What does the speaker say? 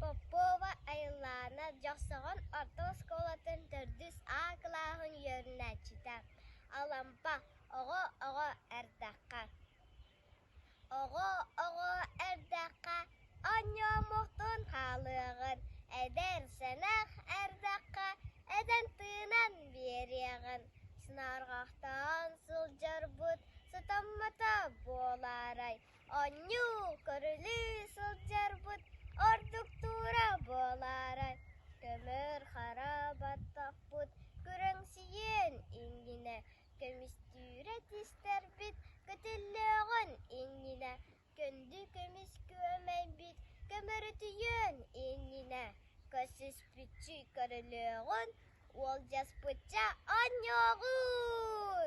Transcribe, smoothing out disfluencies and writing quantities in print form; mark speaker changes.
Speaker 1: Попова Айыллаана Дьохсоҕон орто оскуолатын төрдүс А кылааһын үөрэнээччитэ. Алампа оҕо-оҕо эрдэххэ Оҕо-оҕо эрдэххэ оонньоомохтон хаалыаҕын, эдэр-сэнэх эрдэххэ этэн-тыынан биэриэҕин, сынаарҕахтаан сылдьарбыт сатаммата буолаарай, оонньуу, көрүлүү сылдьарбыт ордук туура буолаарай, көмөр хара баттахпыт күрэҥсийиэн иннинэ Көмүстүүрэ тистэрбит көтөллөөҕүн иннинэ, күндү көмүс күөмэйбит көмөрүтүйүөн иннинэ, көрсүспүччү көрүлүөҕүн, уолдьаспычча оонньуоҕун!